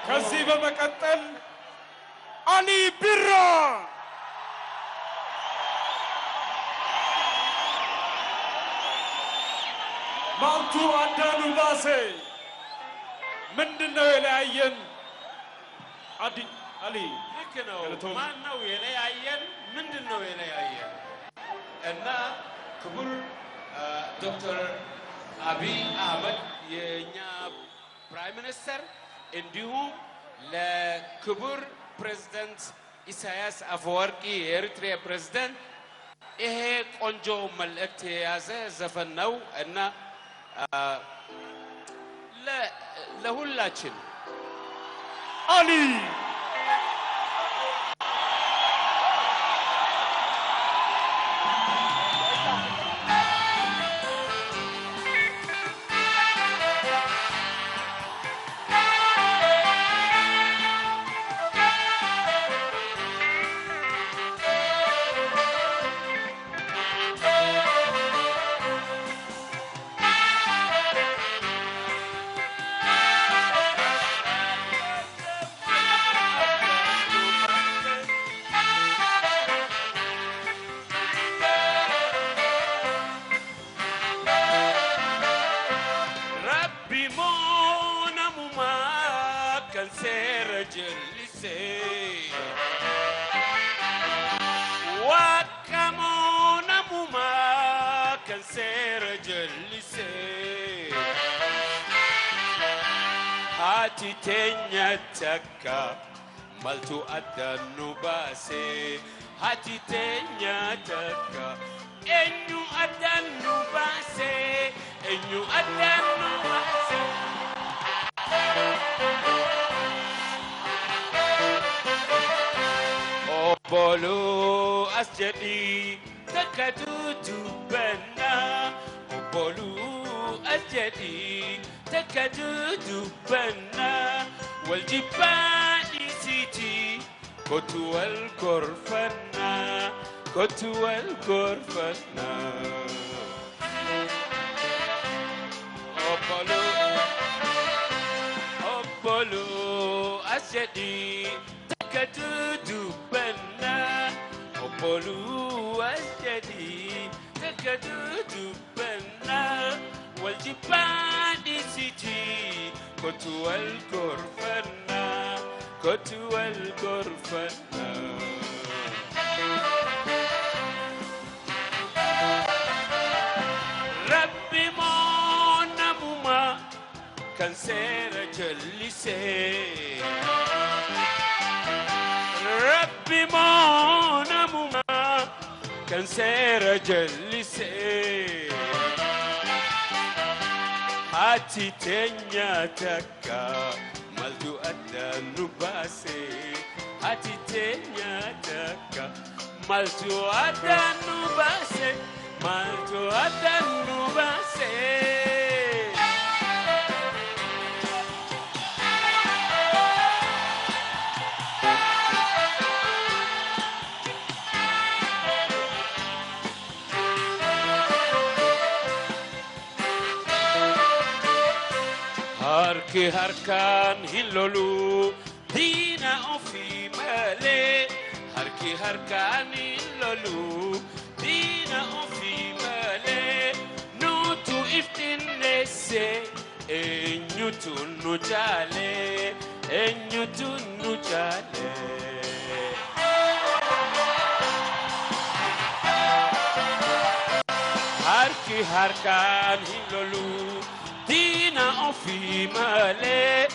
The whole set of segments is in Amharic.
ከዚህ በመቀጠል አሊ ቢራ ማልቱ አዳኑ ባሴ ምንድነው የለያየን? አሊ ልክ ነው። ማን ነው የለያየን? ምንድነው የለያየን? እና ክቡር ዶክተር አብይ አህመድ የኛ Prime Minister እንዲሁም ለክቡር ፕሬዝዳንት ኢሳያስ አፈወርቂ የኤርትራ ፕሬዝዳንት ይሄ ቆንጆ መልእክት የያዘ ዘፈን ነው እና ለሁላችን አሊ Haati teenya takka maltu addaan nu baase haati teenya takka eenyu addaan nu baase eenyu addaan nu baase. Obboloo as jedhii takka dudubannaa obboloo as jedhii takka dudubannaa wal jibbaa dhiisitii kootu wal gorfannaa kootu wal gorfannaa. Obboloo obboloo as jedhii takka dudubannaa obboloo as jedhii takka dudubannaa wal jibbaa dhiisitii kootu wal gorfannaa kootu wal gorfannaa. Rabbi moo namuma kan seera jallisee Rabbi moo namuma kan seera jallisee haati teenya takka maltu addaan nu baase haati teenya takka maltu addaan nu baase maltu addaan nu baase. Harki harkaan hin lolu diina ofii malee harki harkaan hin lolu diina ofii malee nutu iftinneesse eenyutu nu jaale eenyutu nu jaale. Harki harkaan hin lolu diina ofii malee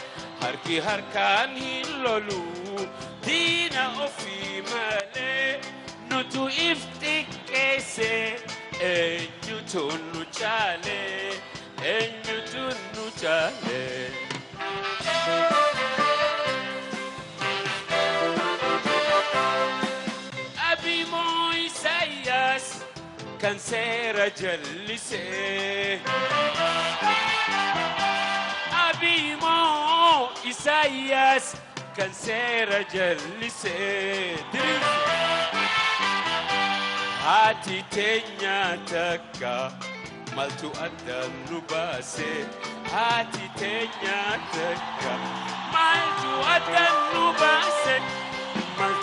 harki harkaan hin lolu diina ofii malee nutu iftiqqeesse eenyutu nu caale eenyutu nu caale. Abiy moo Isaayyaas kan seera jallisee. Abiy moo Isaayyaas kan seera jallisee. Haati teenya takka maltu addaan nu baase haati teenya takka maltu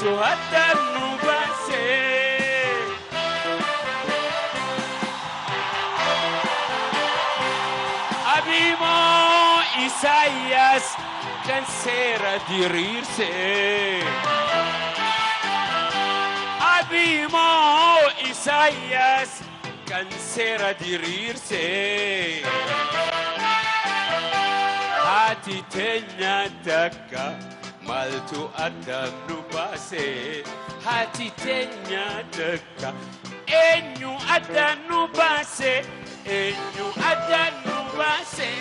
Maaltu addaan nu baase? Abiy moo Isaayyaas kan seera diriirse? Abiy moo Isaayyaas kan seera diriirse? Haati teenya takka, maaltu addaan nu baase? Haati teenya takka, eenyu addaan nu baase? Eenyu addaan nu baase?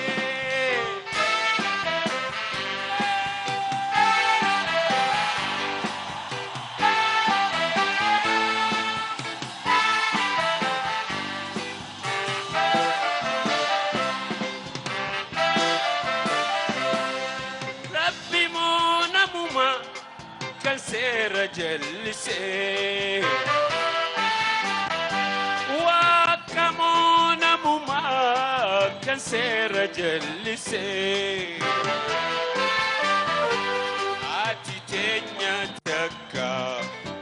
Rabbi moo namuma kan seera jallisee? Waaqa moo namuma kan seera jallisee? Haati teenya takka,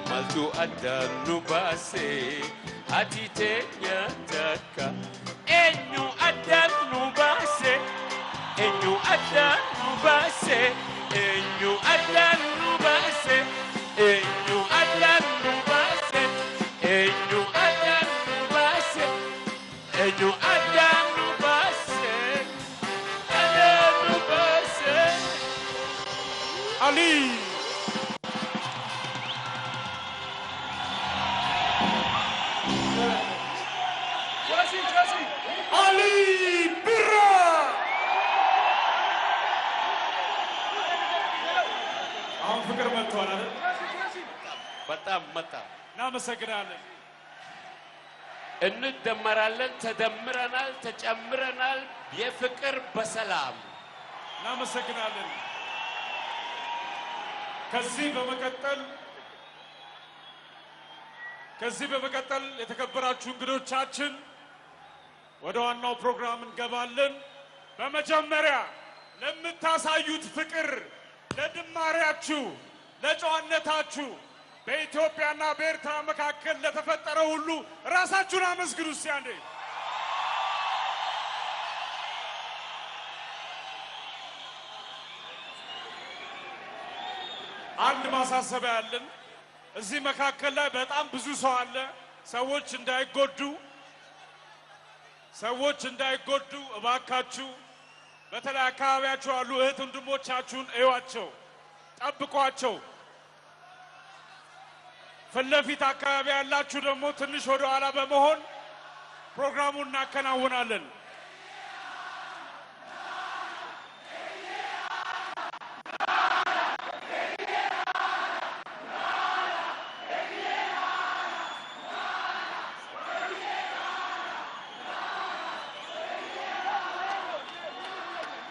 maaltu addaan nu baase? Haati teenya takka, eenyu addaan nu baase? Eenyu addaan nu baase? Eenyu addaan nu baase? Eenyu addaan nu baase? Eenyu addaan nu baase? Eenyu addaan nu baase? Addaan nu baase? አሊ። አሊ ቢራ። አሁን ፍቅር መጥቷል አይደል? በጣም መጣ። እናመሰግናለን። እንደመራለን፣ ተደምረናል፣ ተጨምረናል። የፍቅር በሰላም። እናመሰግናለን። ከዚህ በመቀጠል የተከበራችሁ እንግዶቻችን ወደ ዋናው ፕሮግራም እንገባለን። በመጀመሪያ ለምታሳዩት ፍቅር፣ ለድማሬያችሁ፣ ለጨዋነታችሁ፣ በኢትዮጵያና በኤርትራ መካከል ለተፈጠረው ሁሉ ራሳችሁን አመስግኑ እስቲ አንዴ። አንድ ማሳሰቢያ ያለን፣ እዚህ መካከል ላይ በጣም ብዙ ሰው አለ። ሰዎች እንዳይጎዱ እባካችሁ በተለይ አካባቢያችሁ ያሉ እህት ወንድሞቻችሁን እዩዋቸው፣ ጠብቋቸው። ፊት ለፊት አካባቢ ያላችሁ ደግሞ ትንሽ ወደ ኋላ በመሆን ፕሮግራሙን እናከናውናለን።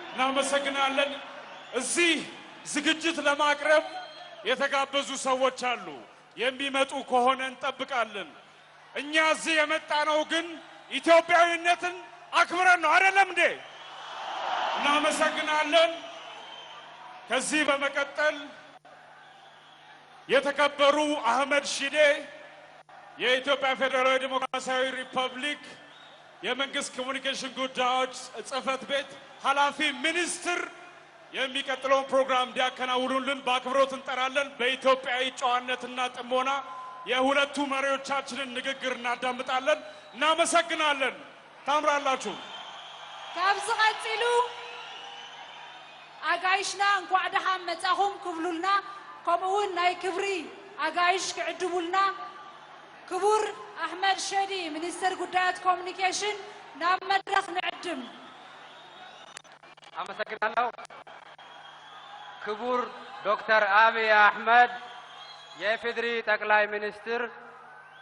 እናመሰግናለን። እዚህ ዝግጅት ለማቅረብ የተጋበዙ ሰዎች አሉ። የሚመጡ ከሆነ እንጠብቃለን። እኛ እዚህ የመጣነው ግን ኢትዮጵያዊነትን አክብረን ነው፣ አይደለም እንዴ? እናመሰግናለን። ከዚህ በመቀጠል የተከበሩ አህመድ ሺዴ፣ የኢትዮጵያ ፌዴራላዊ ዲሞክራሲያዊ ሪፐብሊክ የመንግስት ኮሚኒኬሽን ጉዳዮች ጽህፈት ቤት ኃላፊ ሚኒስትር፣ የሚቀጥለውን ፕሮግራም እንዲያከናውኑልን በአክብሮት እንጠራለን። በኢትዮጵያዊ ጨዋነትና ጥሞና የሁለቱ መሪዎቻችንን ንግግር እናዳምጣለን። እናመሰግናለን። ታምራላችሁ። ካብዚ ቀፂሉ ኣጋይሽና እንኳዕ ደሓን መጻኹም ክብሉልና ከምኡ እውን ናይ ክብሪ ኣጋይሽ ክዕድሙልና ክቡር ኣሕመድ ሸዲ፣ ሚኒስትር ጉዳያት ኮሚኒኬሽን ናብ መድረክ ንዕድም። አመሰግናለሁ። ክቡር ዶክተር አብይ አሕመድ የኢፌዴሪ ጠቅላይ ሚኒስትር፣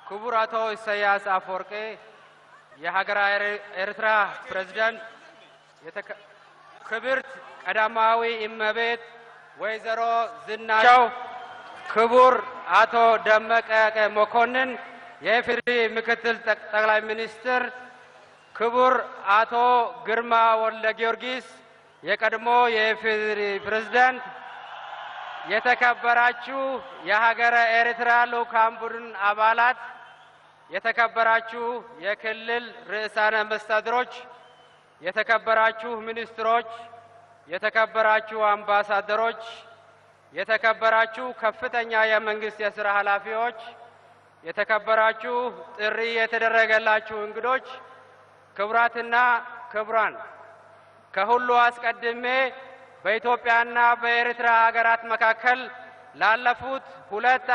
ክቡር አቶ ኢሳያስ አፈወርቂ የሀገረ ኤርትራ ፕሬዝዳንት፣ ክብርት ቀዳማዊ እመቤት ወይዘሮ ዝናቸው፣ ክቡር አቶ ደመቀ መኮንን የኢፌዴሪ ምክትል ጠቅላይ ሚኒስትር፣ ክቡር አቶ ግርማ ወልደ ጊዮርጊስ የቀድሞ የኢፌዴሪ ፕሬዝዳንት፣ የተከበራችሁ የሀገረ ኤርትራ ልዑካን ቡድን አባላት፣ የተከበራችሁ የክልል ርዕሳነ መስተዳድሮች፣ የተከበራችሁ ሚኒስትሮች፣ የተከበራችሁ አምባሳደሮች፣ የተከበራችሁ ከፍተኛ የመንግስት የስራ ኃላፊዎች፣ የተከበራችሁ ጥሪ የተደረገላችሁ እንግዶች፣ ክቡራትና ክቡራን፣ ከሁሉ አስቀድሜ በኢትዮጵያና በኤርትራ ሀገራት መካከል ላለፉት 2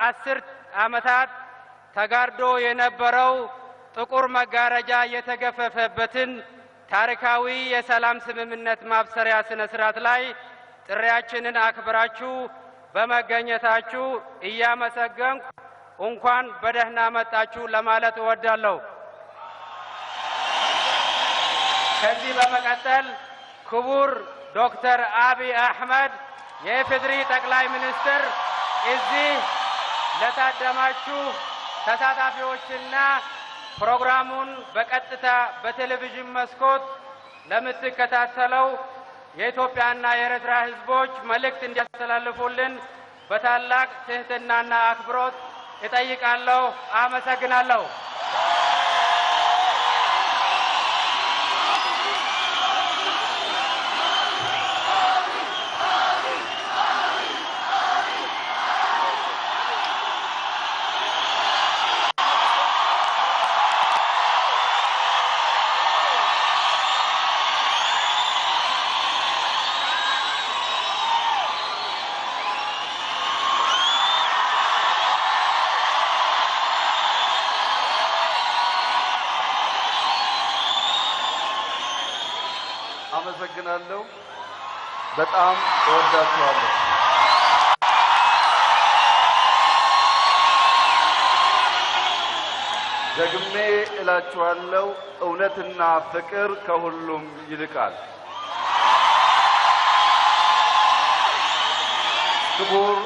አስርት ዓመታት ተጋርዶ የነበረው ጥቁር መጋረጃ የተገፈፈበትን ታሪካዊ የሰላም ስምምነት ማብሰሪያ ስነ ስርዓት ላይ ጥሪያችንን አክብራችሁ በመገኘታችሁ እያመሰገንኩ እንኳን በደህና መጣችሁ ለማለት እወዳለሁ። ከዚህ በመቀጠል ክቡር ዶክተር አብይ አህመድ የኢፌዴሪ ጠቅላይ ሚኒስትር እዚህ ለታደማችሁ ተሳታፊዎችና ፕሮግራሙን በቀጥታ በቴሌቪዥን መስኮት ለምትከታተለው የኢትዮጵያና የኤርትራ ሕዝቦች መልእክት እንዲያስተላልፉልን በታላቅ ትህትናና አክብሮት እጠይቃለሁ። አመሰግናለሁ። አመሰግናለሁ። በጣም እወዳችኋለሁ። ደግሜ እላችኋለሁ፣ እውነትና ፍቅር ከሁሉም ይልቃል። ክቡር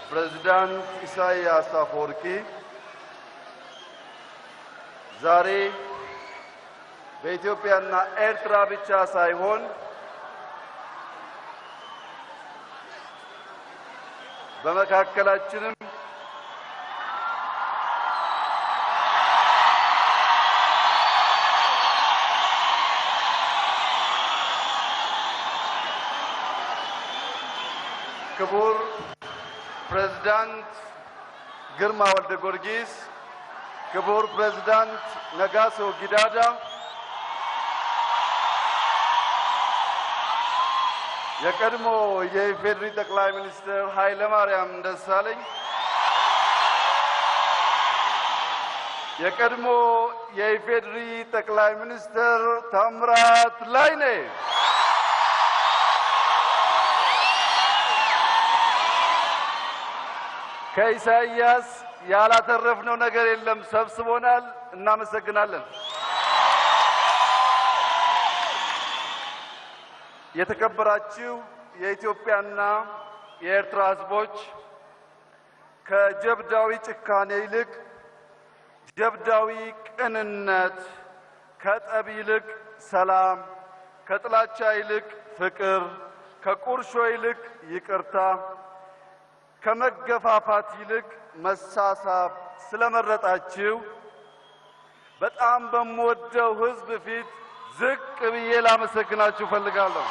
ፕሬዝዳንት ኢሳያስ አፈወርቂ፣ ዛሬ በኢትዮጵያና ኤርትራ ብቻ ሳይሆን በመካከላችንም ክቡር ፕሬዝዳንት ግርማ ወልደ ጊዮርጊስ፣ ክቡር ፕሬዝዳንት ነጋሶ ጊዳዳ፣ የቀድሞ የኢፌዴሪ ጠቅላይ ሚኒስትር ኃይለማርያም ደሳለኝ፣ የቀድሞ የኢፌዴሪ ጠቅላይ ሚኒስትር ታምራት ላይኔ፣ ከኢሳያስ ያላተረፍነው ነገር የለም፣ ሰብስቦናል። እናመሰግናለን። የተከበራችሁ የኢትዮጵያና የኤርትራ ሕዝቦች፣ ከጀብዳዊ ጭካኔ ይልቅ ጀብዳዊ ቅንነት፣ ከጠብ ይልቅ ሰላም፣ ከጥላቻ ይልቅ ፍቅር፣ ከቁርሾ ይልቅ ይቅርታ፣ ከመገፋፋት ይልቅ መሳሳብ ስለመረጣችሁ በጣም በምወደው ሕዝብ ፊት ዝቅ ብዬ ላመሰግናችሁ እፈልጋለሁ።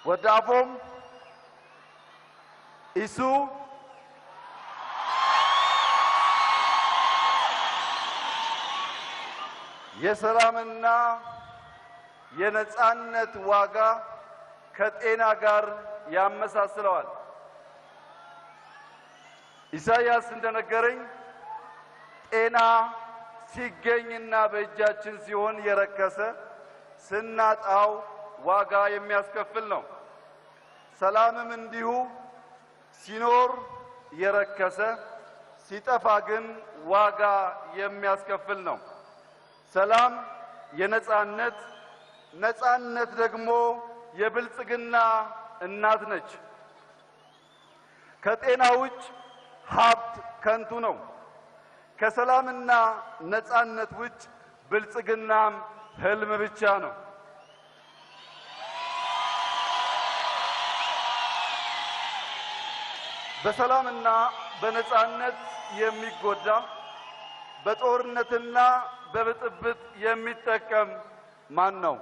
ወዳፎም ኢሱ የሰላምና የነጻነት ዋጋ ከጤና ጋር ያመሳስለዋል። ኢሳያስ እንደነገረኝ ጤና ሲገኝና በእጃችን ሲሆን የረከሰ፣ ስናጣው ዋጋ የሚያስከፍል ነው። ሰላምም እንዲሁ ሲኖር የረከሰ፣ ሲጠፋ ግን ዋጋ የሚያስከፍል ነው። ሰላም የነጻነት፣ ነጻነት ደግሞ የብልጽግና እናት ነች። ከጤና ውጭ ሀብት ከንቱ ነው። ከሰላምና ነጻነት ውጭ ብልጽግናም ህልም ብቻ ነው። በሰላምና በነጻነት የሚጎዳ በጦርነትና በብጥብጥ የሚጠቀም ማን ነው?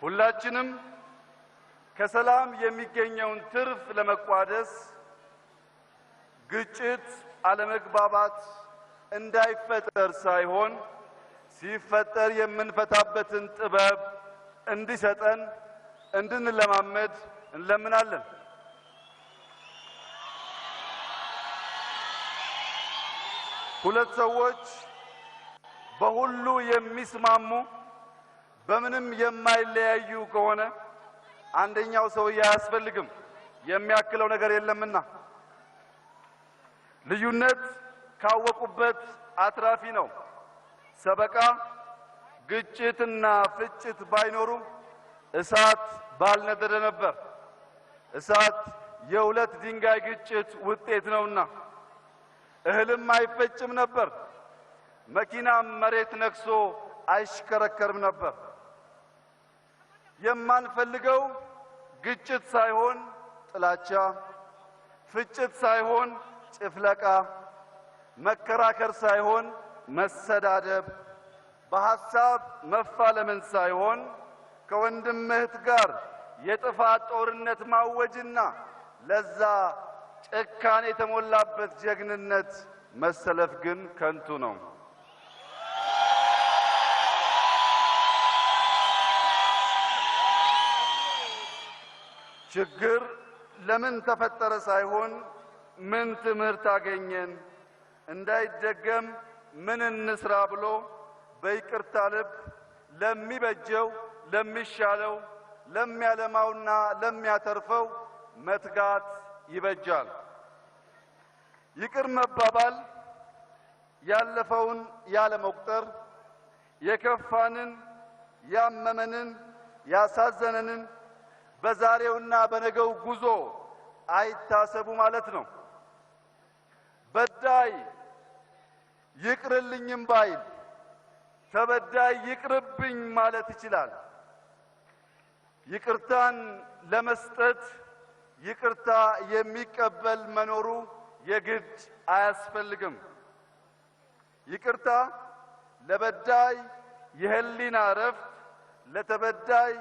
ሁላችንም ከሰላም የሚገኘውን ትርፍ ለመቋደስ ግጭት፣ አለመግባባት እንዳይፈጠር ሳይሆን ሲፈጠር የምንፈታበትን ጥበብ እንዲሰጠን እንድንለማመድ እንለምናለን። ሁለት ሰዎች በሁሉ የሚስማሙ በምንም የማይለያዩ ከሆነ አንደኛው ሰውዬ አያስፈልግም፣ የሚያክለው ነገር የለምና። ልዩነት ካወቁበት አትራፊ ነው። ሰበቃ፣ ግጭትና ፍጭት ባይኖሩ እሳት ባልነደደ ነበር። እሳት የሁለት ድንጋይ ግጭት ውጤት ነውና እህልም አይፈጭም ነበር። መኪናም መሬት ነክሶ አይሽከረከርም ነበር። የማንፈልገው ግጭት ሳይሆን ጥላቻ፣ ፍጭት ሳይሆን ጭፍለቃ፣ መከራከር ሳይሆን መሰዳደብ፣ በሐሳብ መፋለምን ሳይሆን ከወንድም እህት ጋር የጥፋት ጦርነት ማወጅና ለዛ ጭካኔ የተሞላበት ጀግንነት መሰለፍ ግን ከንቱ ነው። ችግር ለምን ተፈጠረ ሳይሆን ምን ትምህርት አገኘን፣ እንዳይደገም ምን እንስራ ብሎ በይቅርታ ልብ ለሚበጀው፣ ለሚሻለው፣ ለሚያለማውና ለሚያተርፈው መትጋት ይበጃል። ይቅር መባባል ያለፈውን ያለ መቁጠር፣ የከፋንን፣ ያመመንን፣ ያሳዘነንን በዛሬውና በነገው ጉዞ አይታሰቡ ማለት ነው። በዳይ ይቅርልኝም ባይል ተበዳይ ይቅርብኝ ማለት ይችላል። ይቅርታን ለመስጠት ይቅርታ የሚቀበል መኖሩ የግድ አያስፈልግም። ይቅርታ ለበዳይ የህሊና እረፍት፣ ለተበዳይ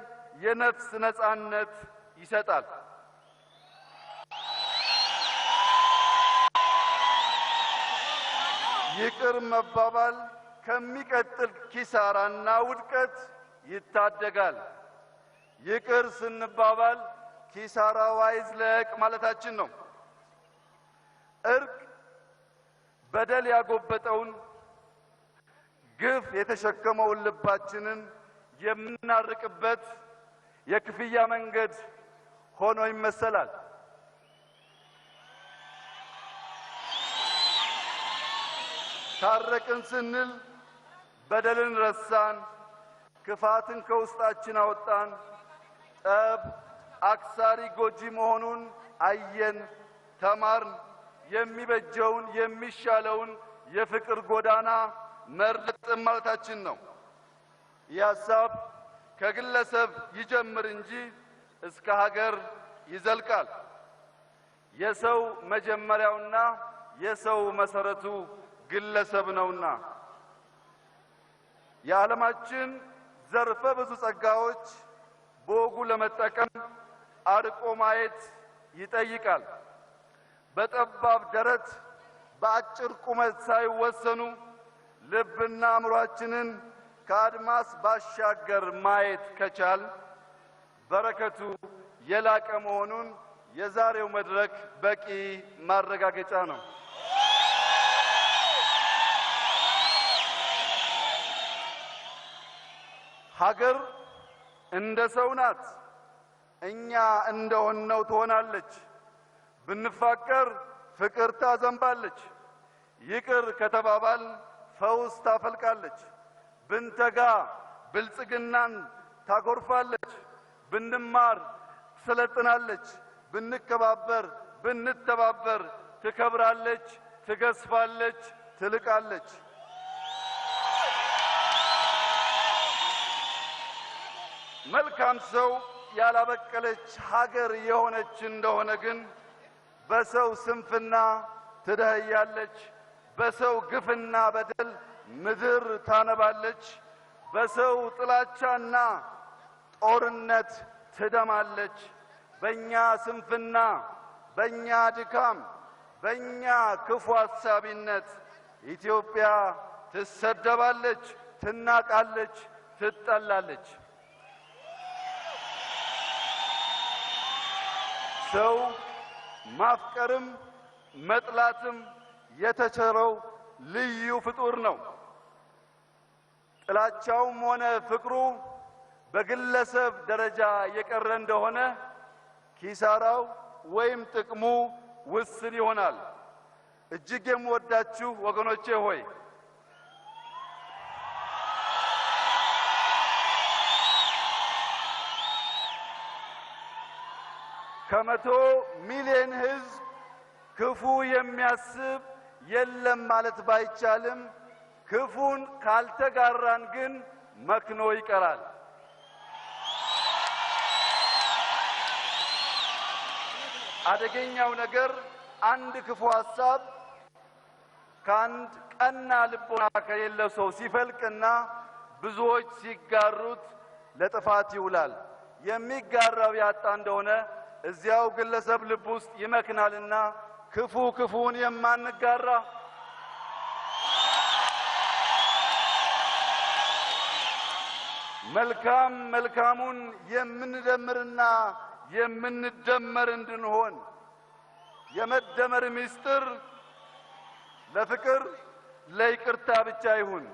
የነፍስ ነጻነት ይሰጣል። ይቅር መባባል ከሚቀጥል ኪሳራና ውድቀት ይታደጋል። ይቅር ስንባባል ኪሳራው አይዝለቅ ማለታችን ነው። እርቅ በደል ያጎበጠውን ግፍ የተሸከመውን ልባችንን የምናርቅበት የክፍያ መንገድ ሆኖ ይመሰላል። ታረቅን ስንል በደልን ረሳን፣ ክፋትን ከውስጣችን አወጣን፣ ጠብ አክሳሪ ጎጂ መሆኑን አየን፣ ተማርን። የሚበጀውን የሚሻለውን የፍቅር ጎዳና መረጥን ማለታችን ነው። ይህ ሀሳብ ከግለሰብ ይጀምር እንጂ እስከ ሀገር ይዘልቃል። የሰው መጀመሪያውና የሰው መሰረቱ ግለሰብ ነውና የዓለማችን ዘርፈ ብዙ ጸጋዎች በወጉ ለመጠቀም አርቆ ማየት ይጠይቃል። በጠባብ ደረት በአጭር ቁመት ሳይወሰኑ ልብና አእምሯችንን ከአድማስ ባሻገር ማየት ከቻል በረከቱ የላቀ መሆኑን የዛሬው መድረክ በቂ ማረጋገጫ ነው። ሀገር እንደ ሰው ናት። እኛ እንደሆነው ትሆናለች። ብንፋቀር ፍቅር ታዘንባለች። ይቅር ከተባባል ፈውስ ታፈልቃለች። ብንተጋ ብልጽግናን ታጎርፋለች። ብንማር ትሰለጥናለች። ብንከባበር፣ ብንተባበር ትከብራለች፣ ትገዝፋለች፣ ትልቃለች። መልካም ሰው ያላበቀለች ሀገር የሆነች እንደሆነ ግን በሰው ስንፍና ትደኸያለች፣ በሰው ግፍና በደል ምድር ታነባለች፣ በሰው ጥላቻና ጦርነት ትደማለች። በእኛ ስንፍና፣ በእኛ ድካም፣ በእኛ ክፉ አሳቢነት ኢትዮጵያ ትሰደባለች፣ ትናቃለች፣ ትጠላለች። ሰው ማፍቀርም መጥላትም የተቸረው ልዩ ፍጡር ነው። ጥላቻውም ሆነ ፍቅሩ በግለሰብ ደረጃ የቀረ እንደሆነ ኪሳራው ወይም ጥቅሙ ውስን ይሆናል። እጅግ የምወዳችሁ ወገኖቼ ሆይ፣ ከ100 ሚሊዮን ሕዝብ ክፉ የሚያስብ የለም ማለት ባይቻልም ክፉን ካልተጋራን ግን መክኖ ይቀራል። አደገኛው ነገር አንድ ክፉ ሐሳብ ከአንድ ቀና ልቦና ከሌለው ሰው ሲፈልቅና ብዙዎች ሲጋሩት ለጥፋት ይውላል። የሚጋራው ያጣ እንደሆነ እዚያው ግለሰብ ልብ ውስጥ ይመክናልና ክፉ ክፉን የማንጋራ፣ መልካም መልካሙን የምንደምርና የምንደመር እንድንሆን፣ የመደመር ምስጢር ለፍቅር ለይቅርታ ብቻ ይሁን።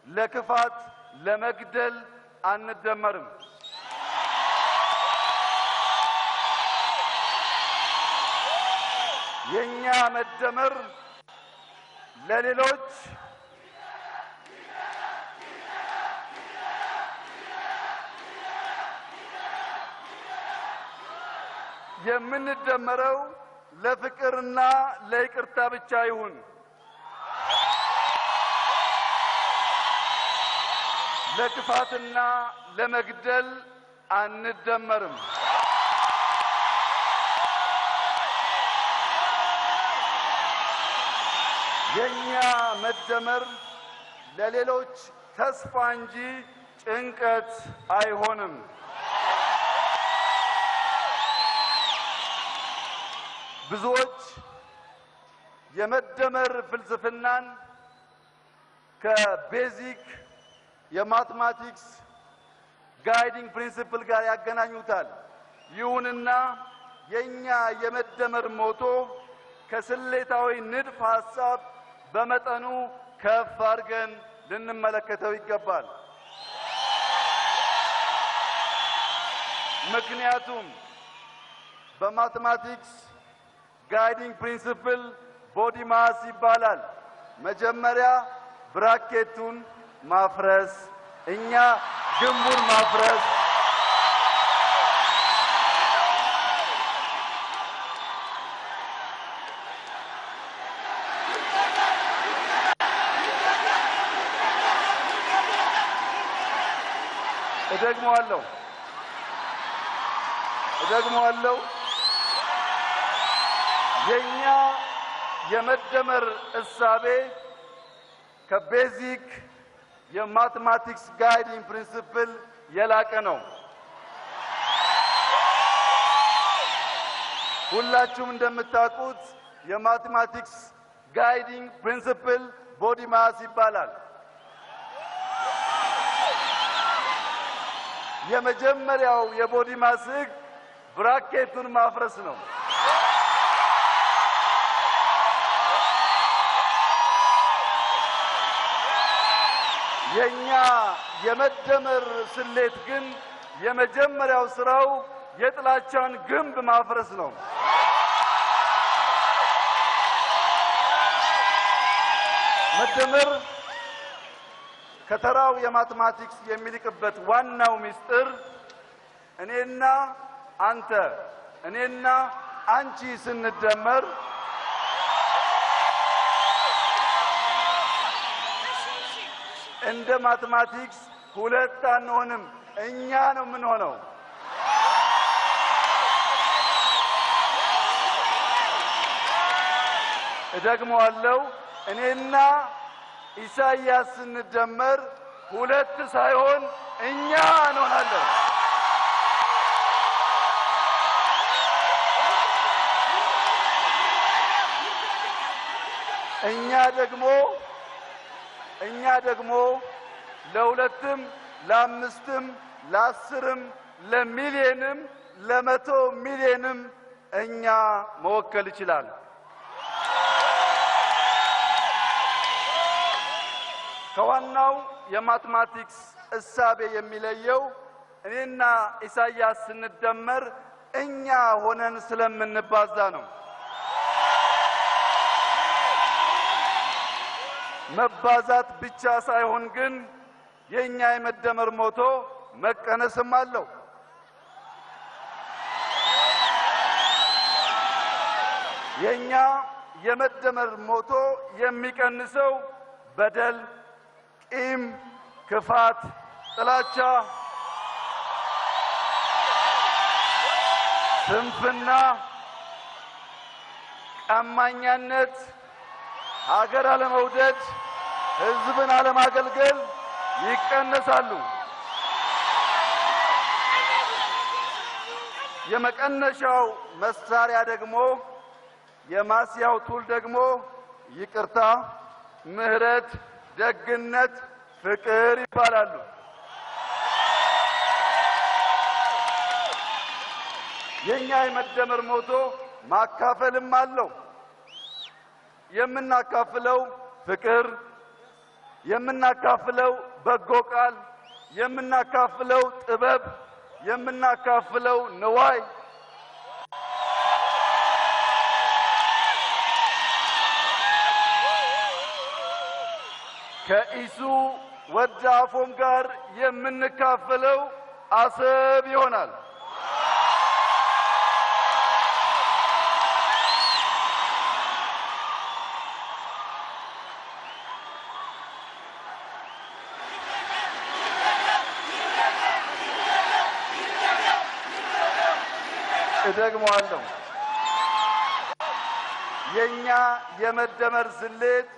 ለክፋት ለመግደል አንደመርም። የኛ መደመር ለሌሎች የምንደመረው ለፍቅርና ለይቅርታ ብቻ ይሁን። ለክፋትና ለመግደል አንደመርም። የኛ መደመር ለሌሎች ተስፋ እንጂ ጭንቀት አይሆንም። ብዙዎች የመደመር ፍልስፍናን ከ basic የ mathematics guiding principle ጋር ያገናኙታል። ይሁንና የኛ የመደመር motto ከስሌታዊ ንድፍ ሐሳብ በመጠኑ ከፍ አድርገን ልንመለከተው ይገባል። ምክንያቱም በ mathematics guiding principle BODMAS ይባላል። መጀመሪያ bracket ኡን ማፍረስ፣ እኛ ግንቡን ማፍረስ። እደግመዋለሁ፣ እደግመዋለሁ። የኛ የመደመር እሳቤ ከ basic የ mathematics guiding principle የላቀ ነው። ሁላችሁም እንደምታውቁት የ mathematics guiding principle BODMAS ይባላል። የመጀመሪያው የ BODMAS ህግ bracket ኡን ማፍረስ ነው። የኛ የመደመር ስሌት ግን የመጀመሪያው ስራው የጥላቻን ግንብ ማፍረስ ነው። መደመር ከተራው የ mathematics የሚልቅበት ዋናው ምስጢር እኔና አንተ፣ እኔና አንቺ ስንደመር እንደ mathematics ሁለት አንሆንም፣ እኛ ነው የምንሆነው። እደግመዋለሁ። እኔና ኢሳይያስ ስንደመር ሁለት ሳይሆን እኛ እንሆናለን። እኛ ደግሞ እኛ ደግሞ ለሁለትም ለአምስትም ለአስርም ለሚሊየንም ለ100 ሚሊየንም እኛ መወከል ይችላል። ከዋናው የማትማቲክስ እሳቤ የሚለየው እኔና ኢሳይያስ ስንደመር እኛ ሆነን ስለምንባዛ ነው። መባዛት ብቻ ሳይሆን ግን የኛ የመደመር ሞቶ መቀነስም አለው። የኛ የመደመር ሞቶ የሚቀንሰው በደል፣ ቂም፣ ክፋት፣ ጥላቻ፣ ስንፍና፣ ቀማኛነት፣ ሀገር አለመውደድ፣ ሕዝብን አለማገልገል ይቀነሳሉ። የመቀነሻው መሳሪያ ደግሞ የማስያው ቱል ደግሞ ይቅርታ፣ ምህረት፣ ደግነት፣ ፍቅር ይባላሉ። የኛ የመደመር ሞቶ ማካፈልም አለው። የምናካፍለው ፍቅር፣ የምናካፍለው በጎ ቃል፣ የምናካፍለው ጥበብ፣ የምናካፍለው ንዋይ፣ ከኢሱ ወደ አፎም ጋር የምንካፈለው አሰብ ይሆናል። እደግመዋለሁ። የኛ የመደመር ስሌት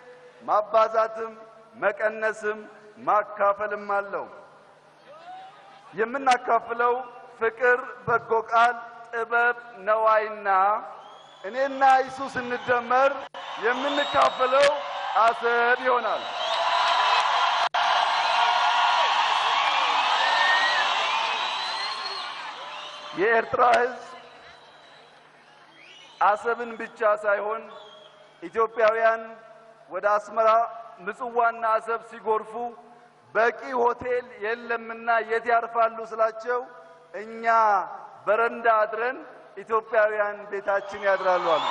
ማባዛትም መቀነስም ማካፈልም አለው። የምናካፍለው ፍቅር፣ በጎ ቃል፣ ጥበብ፣ ነዋይና እኔና ኢሱ ስንደመር የምንካፈለው አሰብ ይሆናል። የኤርትራ ሕዝብ አሰብን ብቻ ሳይሆን ኢትዮጵያውያን ወደ አስመራ ምጽዋና አሰብ ሲጎርፉ በቂ ሆቴል የለምና የት ያርፋሉ ስላቸው እኛ በረንዳ አድረን ኢትዮጵያውያን ቤታችን ያድራሉ አሉ።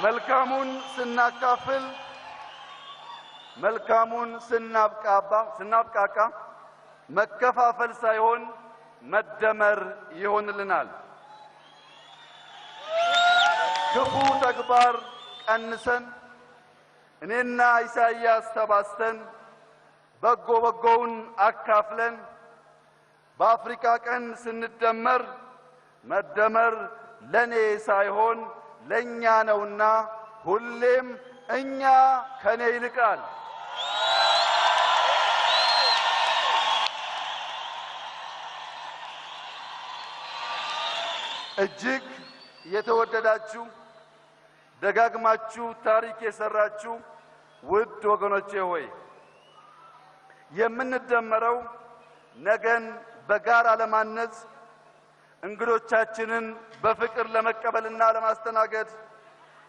መልካሙን ስናካፍል፣ መልካሙን ስናብቃቃ መከፋፈል ሳይሆን መደመር ይሆንልናል። ክፉ ተግባር ቀንሰን እኔና ኢሳይያስ ተባስተን በጎ በጎውን አካፍለን በአፍሪካ ቀን ስንደመር መደመር ለኔ ሳይሆን ለኛ ነውና ሁሌም እኛ ከኔ ይልቃል። እጅግ የተወደዳችሁ ደጋግማችሁ ታሪክ የሰራችሁ ውድ ወገኖቼ ሆይ፣ የምንደመረው ነገን በጋራ ለማነጽ፣ እንግዶቻችንን በፍቅር ለመቀበልና ለማስተናገድ፣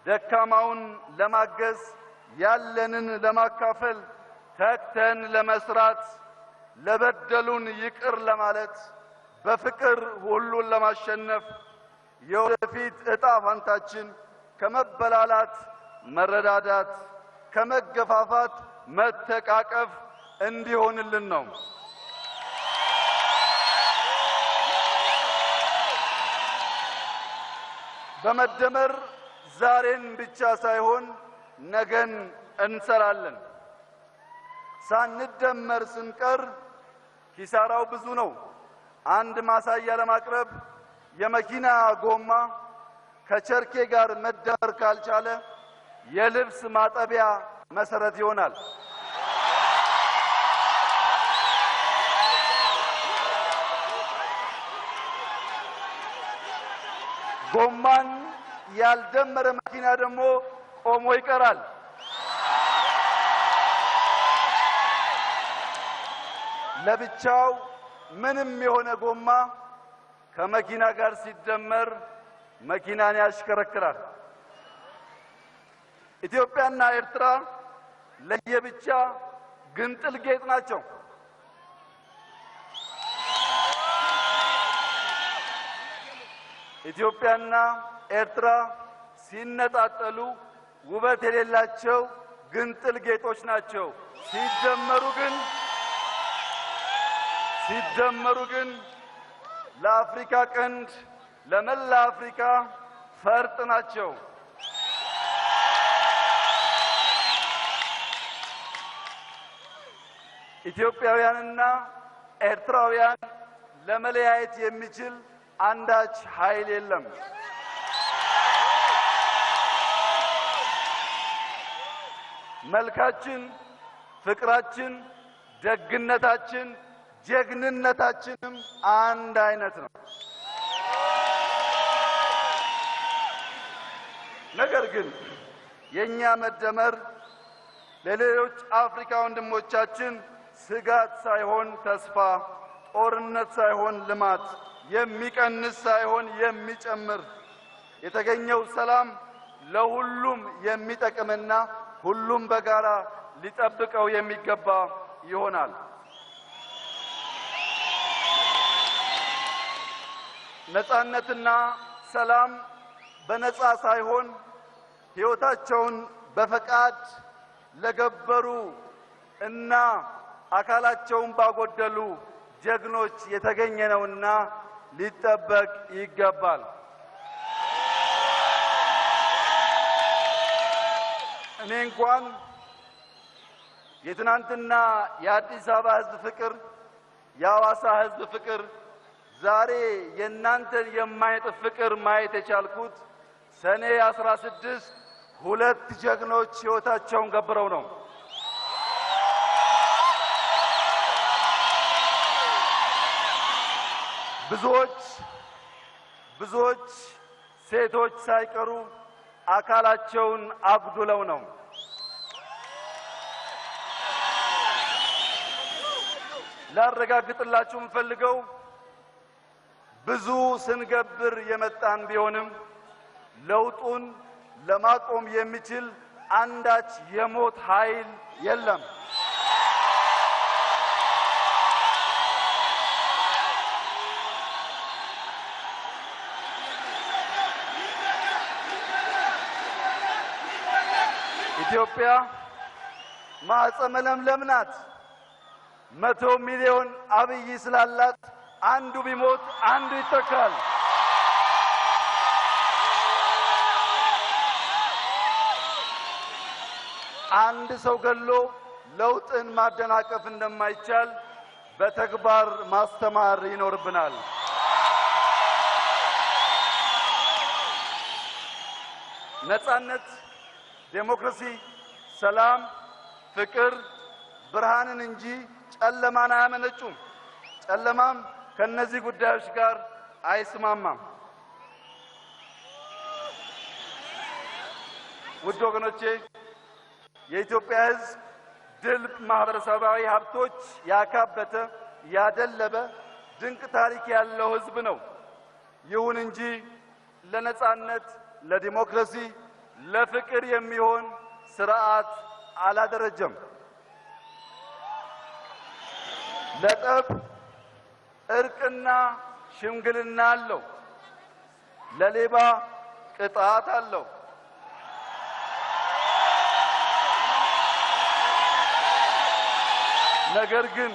ደካማውን ለማገዝ፣ ያለንን ለማካፈል፣ ተግተን ለመስራት፣ ለበደሉን ይቅር ለማለት፣ በፍቅር ሁሉን ለማሸነፍ፣ የወደፊት ዕጣ ፋንታችን ከመበላላት መረዳዳት፣ ከመገፋፋት መተቃቀፍ እንዲሆንልን ነው። በመደመር ዛሬን ብቻ ሳይሆን ነገን እንሰራለን። ሳንደመር ስንቀር ኪሳራው ብዙ ነው። አንድ ማሳያ ለማቅረብ የመኪና ጎማ ከቸርኬ ጋር መደመር ካልቻለ የልብስ ማጠቢያ መሰረት ይሆናል። ጎማን ያልደመረ መኪና ደግሞ ቆሞ ይቀራል። ለብቻው ምንም የሆነ ጎማ ከመኪና ጋር ሲደመር መኪናን ያሽከረክራል። ኢትዮጵያና ኤርትራ ለየብቻ ግንጥል ጌጥ ናቸው። ኢትዮጵያና ኤርትራ ሲነጣጠሉ ውበት የሌላቸው ግንጥል ጌጦች ናቸው። ሲደመሩ ግን ለአፍሪካ ቀንድ፣ ለመላ አፍሪካ ፈርጥ ናቸው። ኢትዮጵያውያንና ኤርትራውያን ለመለያየት የሚችል አንዳች ኃይል የለም። መልካችን፣ ፍቅራችን፣ ደግነታችን፣ ጀግንነታችንም አንድ አይነት ነው። ነገር ግን የኛ መደመር ለሌሎች አፍሪካ ወንድሞቻችን ስጋት ሳይሆን ተስፋ፣ ጦርነት ሳይሆን ልማት፣ የሚቀንስ ሳይሆን የሚጨምር፣ የተገኘው ሰላም ለሁሉም የሚጠቅምና ሁሉም በጋራ ሊጠብቀው የሚገባ ይሆናል። ነጻነትና ሰላም በነጻ ሳይሆን ሕይወታቸውን በፈቃድ ለገበሩ እና አካላቸውን ባጎደሉ ጀግኖች የተገኘ ነውና ሊጠበቅ ይገባል። እኔ እንኳን የትናንትና የአዲስ አበባ ሕዝብ ፍቅር፣ የሐዋሳ ሕዝብ ፍቅር፣ ዛሬ የእናንተን የማይነጥፍ ፍቅር ማየት የቻልኩት ሰኔ 16 ሁለት ጀግኖች ሕይወታቸውን ገብረው ነው። ብዙዎች ብዙዎች ሴቶች ሳይቀሩ አካላቸውን አጉድለው ነው። ላረጋግጥላችሁ የምፈልገው ብዙ ስንገብር የመጣን ቢሆንም ለውጡን ለማቆም የሚችል አንዳች የሞት ኃይል የለም። ኢትዮጵያ ማዕፀነ ለምለም ናት። 100 ሚሊዮን አብይ ስላላት አንዱ ቢሞት አንዱ ይተካል። አንድ ሰው ገሎ ለውጥን ማደናቀፍ እንደማይቻል በተግባር ማስተማር ይኖርብናል። ነጻነት፣ ዴሞክራሲ፣ ሰላም፣ ፍቅር ብርሃንን እንጂ ጨለማን አያመነጩም። ጨለማም ከነዚህ ጉዳዮች ጋር አይስማማም። ውድ ወገኖቼ፣ የኢትዮጵያ ሕዝብ ድልብ ማህበረሰባዊ ሀብቶች ያካበተ፣ ያደለበ፣ ድንቅ ታሪክ ያለው ሕዝብ ነው። ይሁን እንጂ ለነጻነት፣ ለዲሞክራሲ፣ ለፍቅር የሚሆን ስርዓት አላደረጀም። ለጠብ እርቅና ሽምግልና አለው። ለሌባ ቅጣት አለው። ነገር ግን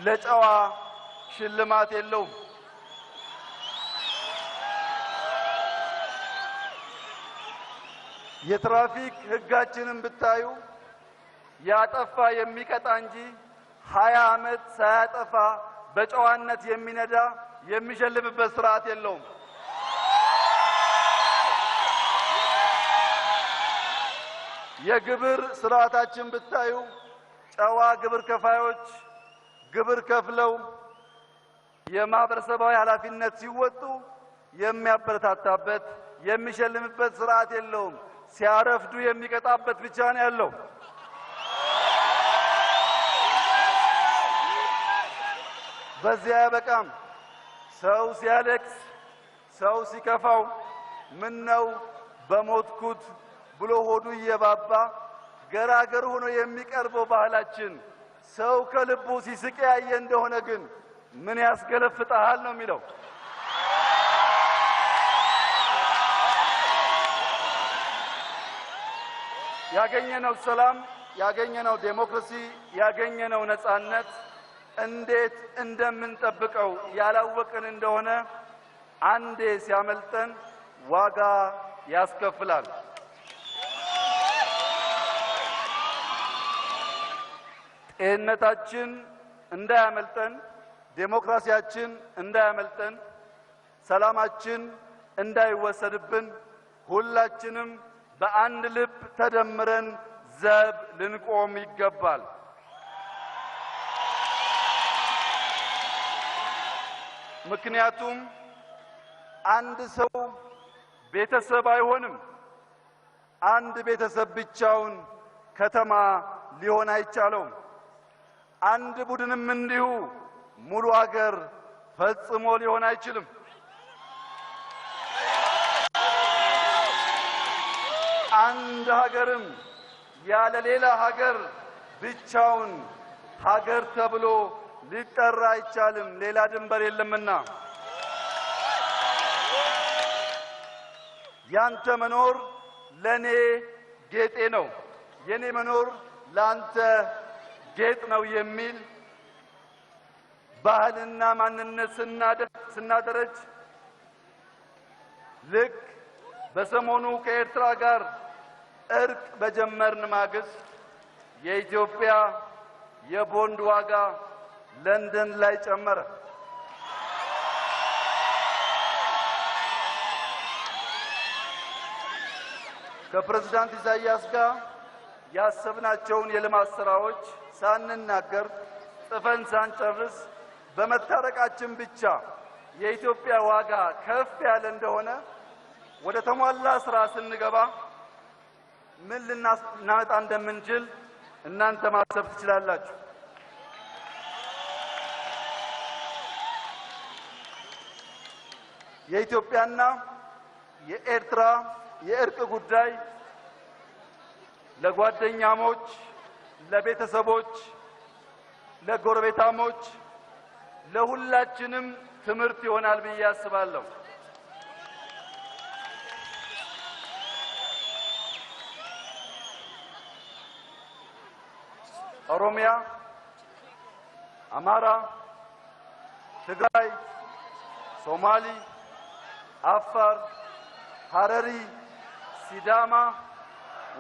ለጨዋ ሽልማት የለውም። የትራፊክ ሕጋችንን ብታዩ ያጠፋ የሚቀጣ እንጂ 20 ዓመት ሳያጠፋ በጨዋነት የሚነዳ የሚሸልምበት ስርዓት የለውም። የግብር ስርዓታችን ብታዩ ጨዋ ግብር ከፋዮች ግብር ከፍለው የማህበረሰባዊ ኃላፊነት ሲወጡ የሚያበረታታበት የሚሸልምበት ስርዓት የለውም። ሲያረፍዱ የሚቀጣበት ብቻ ነው ያለው። በዚያ አያበቃም። ሰው ሲያለቅስ፣ ሰው ሲከፋው ምን ነው በሞትኩት ብሎ ሆዱ እየባባ ገራገር ሆኖ የሚቀርበው ባህላችን ሰው ከልቡ ሲስቅ ያየ እንደሆነ ግን ምን ያስገለፍጥሃል ነው የሚለው። ያገኘነው ሰላም፣ ያገኘነው ዴሞክራሲ፣ ያገኘነው ነጻነት እንዴት እንደምንጠብቀው ያላወቅን እንደሆነ አንዴ ሲያመልጠን ዋጋ ያስከፍላል። ጤንነታችን እንዳያመልጠን፣ ዴሞክራሲያችን እንዳያመልጠን፣ ሰላማችን እንዳይወሰድብን ሁላችንም በአንድ ልብ ተደምረን ዘብ ልንቆም ይገባል። ምክንያቱም አንድ ሰው ቤተሰብ አይሆንም። አንድ ቤተሰብ ብቻውን ከተማ ሊሆን አይቻለውም። አንድ ቡድንም እንዲሁ ሙሉ አገር ፈጽሞ ሊሆን አይችልም። አንድ ሀገርም ያለ ሌላ ሀገር ብቻውን ሀገር ተብሎ ሊጠራ አይቻልም፣ ሌላ ድንበር የለምና። ያንተ መኖር ለኔ ጌጤ ነው፣ የኔ መኖር ላንተ ጌጥ ነው የሚል ባህልና ማንነት ስናደረጅ ልክ በሰሞኑ ከኤርትራ ጋር እርቅ በጀመርን ማግስት የኢትዮጵያ የቦንድ ዋጋ ለንደን ላይ ጨመረ። ከፕሬዝዳንት ኢሳያስ ጋር ያሰብናቸውን የልማት ስራዎች ሳንናገር ጽፈን ሳንጨርስ በመታረቃችን ብቻ የኢትዮጵያ ዋጋ ከፍ ያለ እንደሆነ ወደ ተሟላ ስራ ስንገባ ምን ልናመጣ እንደምንችል እናንተ ማሰብ ትችላላችሁ። የኢትዮጵያና የኤርትራ የእርቅ ጉዳይ ለጓደኛሞች፣ ለቤተሰቦች፣ ለጎረቤታሞች፣ ለሁላችንም ትምህርት ይሆናል ብዬ አስባለሁ። ኦሮሚያ፣ አማራ፣ ትግራይ፣ ሶማሊ፣ አፋር፣ ሐረሪ፣ ሲዳማ፣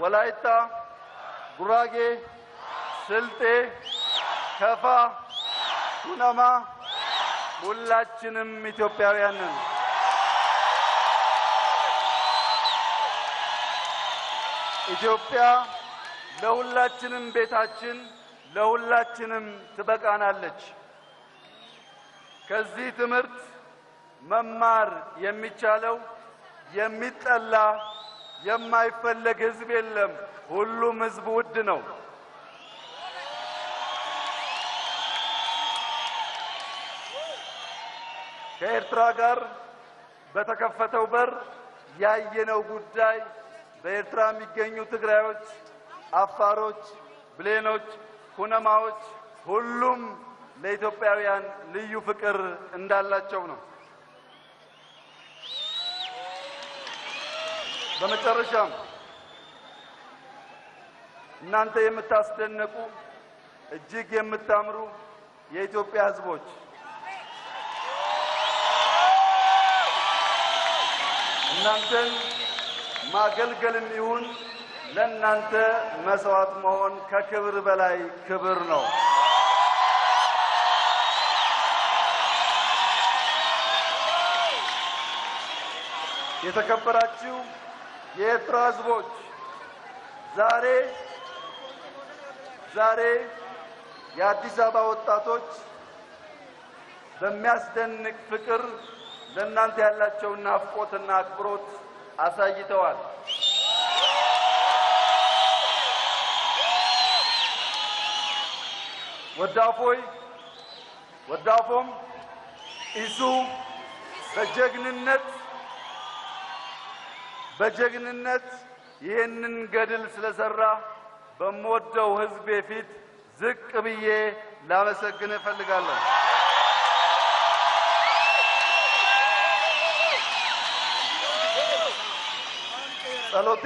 ወላይታ፣ ጉራጌ፣ ስልጤ፣ ከፋ፣ ኩናማ ሁላችንም ኢትዮጵያውያን ነን። ኢትዮጵያ ለሁላችንም ቤታችን፣ ለሁላችንም ትበቃናለች። ከዚህ ትምህርት መማር የሚቻለው የሚጠላ የማይፈለግ ሕዝብ የለም። ሁሉም ሕዝብ ውድ ነው። ከኤርትራ ጋር በተከፈተው በር ያየነው ጉዳይ በኤርትራ የሚገኙ ትግራዮች፣ አፋሮች፣ ብሌኖች፣ ኩነማዎች ሁሉም ለኢትዮጵያውያን ልዩ ፍቅር እንዳላቸው ነው። በመጨረሻም እናንተ የምታስደንቁ እጅግ የምታምሩ የኢትዮጵያ ሕዝቦች እናንተን ማገልገልም ይሁን ለእናንተ መስዋዕት መሆን ከክብር በላይ ክብር ነው። የተከበራችሁ የኤርትራ ሕዝቦች ዛሬ ዛሬ የአዲስ አበባ ወጣቶች በሚያስደንቅ ፍቅር ለእናንተ ያላቸውን ናፍቆትና አክብሮት አሳይተዋል። ወዳፎይ ወዳፎም ኢሱ በጀግንነት ይህንን ገድል ስለሰራ በምወደው ሕዝቤ ፊት ዝቅ ብዬ ላመሰግን እፈልጋለሁ። ጸሎቴ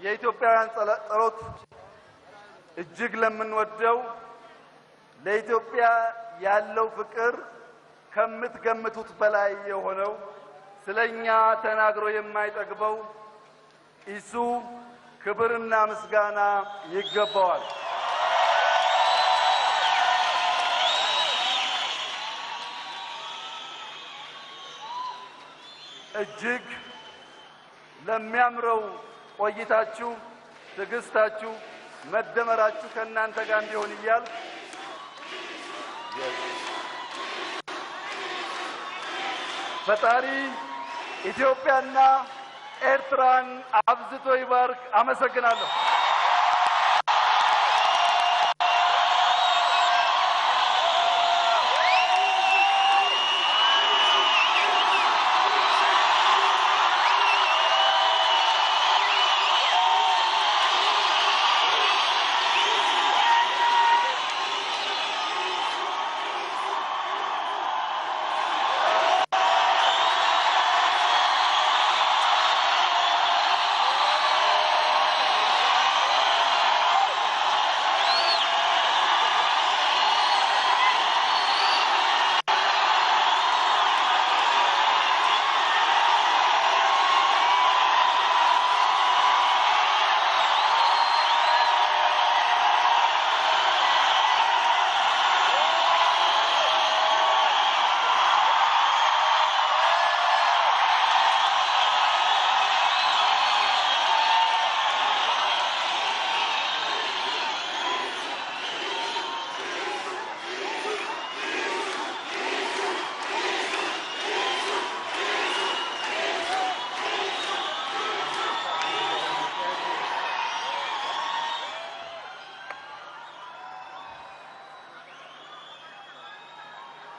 የኢትዮጵያውያን ጸሎት እጅግ ለምንወደው ለኢትዮጵያ ያለው ፍቅር ከምትገምቱት በላይ የሆነው ስለኛ ተናግሮ የማይጠግበው ኢሱ ክብርና ምስጋና ይገባዋል። እጅግ ለሚያምረው ቆይታችሁ፣ ትዕግስታችሁ፣ መደመራችሁ ከእናንተ ጋር እንዲሆን እያልኩ ፈጣሪ ኢትዮጵያና ኤርትራን አብዝቶ ይባርክ። አመሰግናለሁ።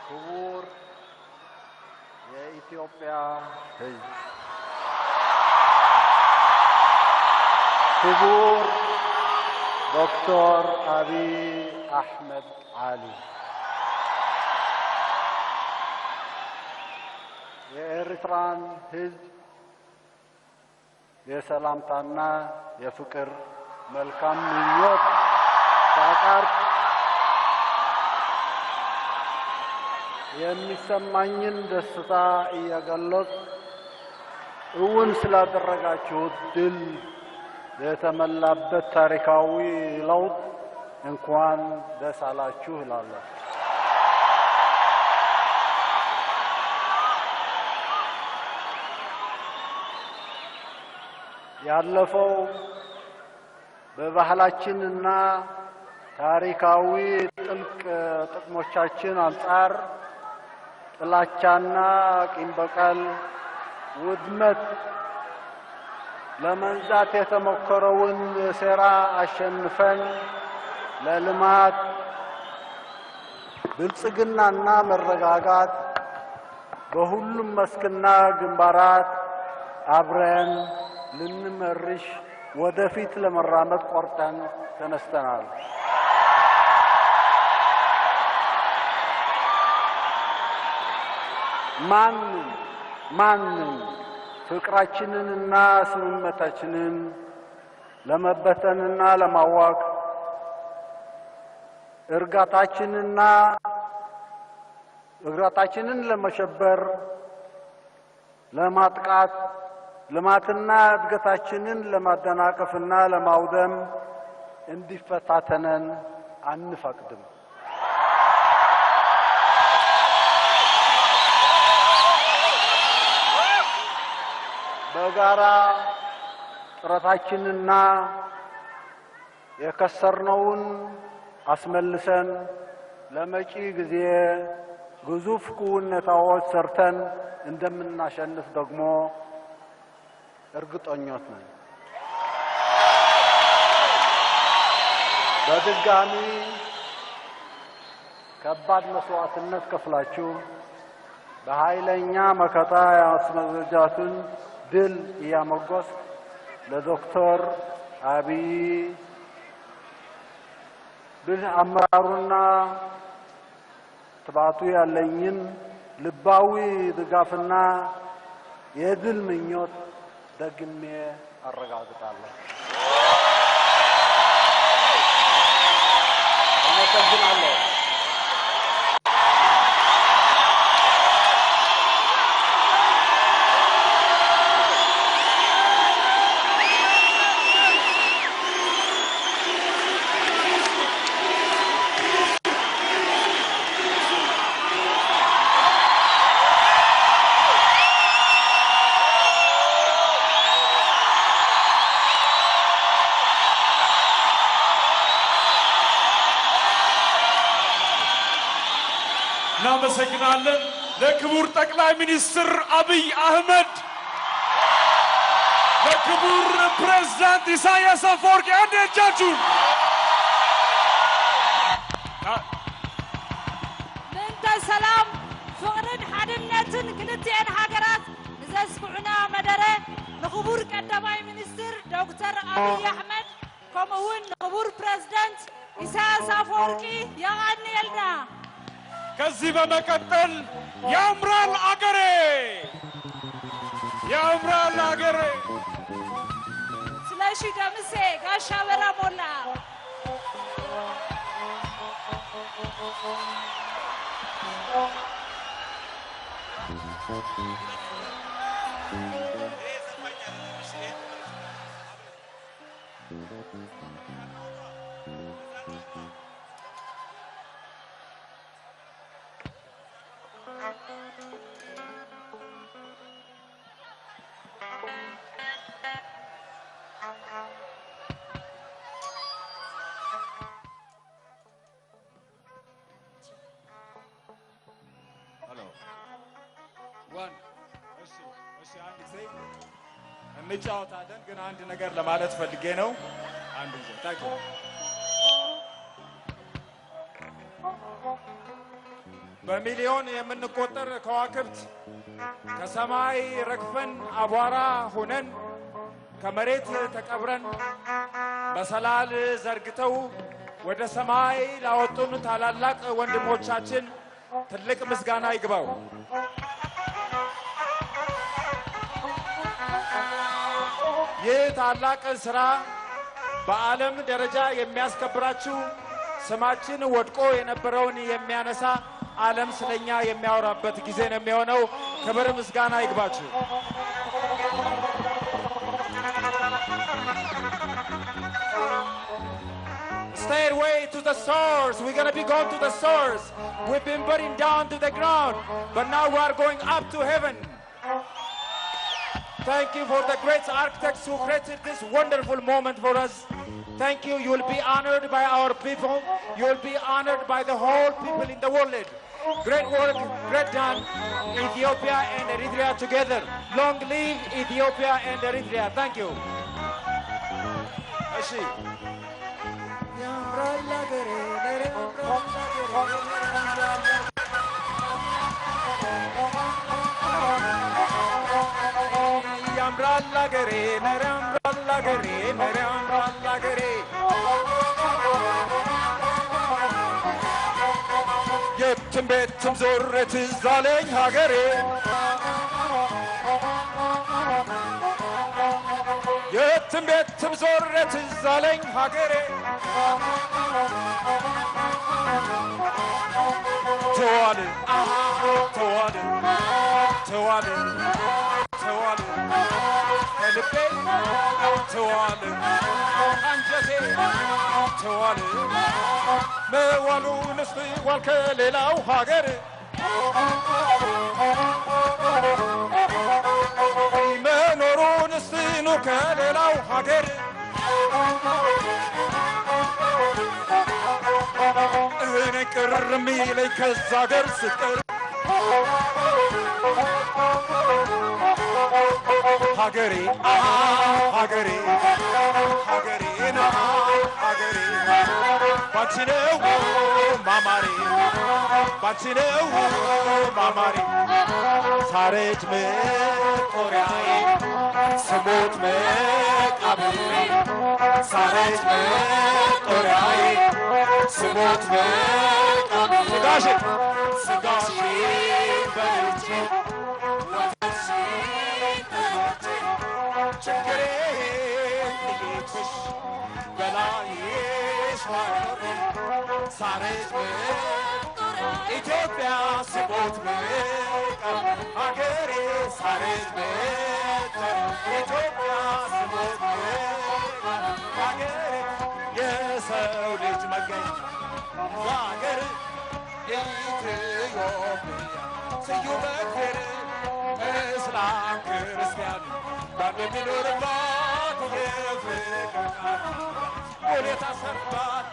ክቡር የኢትዮጵያ ሕዝብ፣ ክቡር ዶክተር አብይ አሕመድ ዓሊ፣ የኤርትራን ሕዝብ የሰላምታና የፍቅር መልካም ምኞት ሳቀርብ የሚሰማኝን ደስታ እየገለጽኩ እውን ስላደረጋችሁት ድል የተሞላበት ታሪካዊ ለውጥ እንኳን ደስ አላችሁ እላለሁ። ያለፈው በባህላችንና ታሪካዊ ጥልቅ ጥቅሞቻችን አንጻር ጥላቻና ቂም በቀል፣ ውድመት ለመንዛት የተሞከረውን ሴራ አሸንፈን ለልማት ብልጽግናና መረጋጋት በሁሉም መስክና ግንባራት አብረን ልንመርሽ ወደፊት ለመራመድ ቆርጠን ተነስተናል። ማንም ማንም ፍቅራችንንና ስምምነታችንን ለመበተንና ለማወክ እርጋታችንን ለመሸበር፣ ለማጥቃት፣ ልማትና እድገታችንን ለማደናቀፍና ለማውደም እንዲፈታተነን አንፈቅድም። በጋራ ጥረታችንና የከሰርነውን አስመልሰን ለመጪ ጊዜ ግዙፍ ክውነታዎች ሰርተን እንደምናሸንፍ ደግሞ እርግጠኞች ነን። በድጋሚ ከባድ መስዋዕትነት ከፍላችሁ በኃይለኛ መከታ ያስመዘገባችሁትን ድል እያሞገስኩ ለዶክተር አብይ ብልህ አመራሩና ትባቱ ያለኝን ልባዊ ድጋፍና የድል ምኞት ደግሜ አረጋግጣለሁ። አመሰግናለሁ። እናመሰግናለን ለክቡር ጠቅላይ ሚኒስትር አብይ አህመድ፣ ለክቡር ፕሬዝዳንት ኢሳያስ አፈወርቂ አንድ እጃችሁን። ምእንተ ሰላም፣ ፍቅርን ሓድነትን ክልቲአን ሃገራት ንዘስምዑና መደረ ንክቡር ቀዳማይ ሚኒስትር ዶክተር አብይ አሕመድ ከምኡውን ንክቡር ፕሬዝደንት ኢሳያስ አፈወርቂ የቐንየልና። ከዚህ በመቀጠል ያምራል አገሬ፣ ያምራል አገሬ። ስለሺ ደምሴ፣ ጋሻ በራ ሞላ። እሺ፣ እሺ፣ አንድ ጊዜ እንጫወታለን፣ ግን አንድ ነገር ለማለት ፈልጌ ነው። አንድ ጊዜ thank you። በሚሊዮን የምንቆጠር ከዋክብት ከሰማይ ረግፈን አቧራ ሆነን ከመሬት ተቀብረን መሰላል ዘርግተው ወደ ሰማይ ላወጡን ታላላቅ ወንድሞቻችን ትልቅ ምስጋና ይግባው። ይህ ታላቅ ስራ በዓለም ደረጃ የሚያስከብራችሁ፣ ስማችን ወድቆ የነበረውን የሚያነሳ፣ ዓለም ስለኛ የሚያወራበት ጊዜ ነው የሚሆነው። ክብር ምስጋና ይግባችሁ። Stairway to the source. We're going to be going to the source. We've been putting down to the ground, but now we are going up to heaven. Thank you for the great architects who created this wonderful moment for us. Thank you. You will be honored by our people. You will be honored by the whole people in the world. Great work, great done. Ethiopia and Eritrea together. Long live Ethiopia and Eritrea. Thank you. እሺ። ያምራል አገሬ፣ ያምራል አገሬ፣ ያምራል አገሬ፣ ያምራል አገሬ፣ ያምራል አገሬ። የትም ቤትም ዞሬ ትዝ አለኝ ሀገሬ፣ የትም ቤትም ዞሬ ትዝ አለኝ ሀገሬ። ተዋል ተዋል ተዋል ተዋል። ከልቤ ትዋል አንጀቴ ትዋል መዋሉን እስቲ ዋል ከሌላው ሀገር መኖሩን እስቲ ኑር ከሌላው ሀገር እኔ ቅር የሚለኝ ከዛ ሀገር ስትቀር ሀገሬ ሀገሬ ሀገሬ ና ሀገሬ ባንቺ ነው ማማሬ ባንቺ ነው ማማሬ ሳረጅ መጦሪያዬ ስሞት መቃብሬ ሳረጅ መጦሪያዬ ስሞት መቃብሬ ስጋሽን ስጋሽን በልቼ ወተትሽን ጠጥቼ ችግሬን ጥዬብሽ በላይሽ ማኖሬ ሳረጅ ኢትዮጵያ ስሞት መቃብሬ ሀገሬ ሳረጅ መጦሪያዬ ኢትዮጵያ ስሞት መቃብሬ ሀገሬ የሰው ልጅ መገኛ ሀገር ኢትዮጵያ ስዩመ እግዜር እስላም ክርስቲያን ባንድ የሚኖርባት የፍቅር ቃል ኪዳን የታሰረባት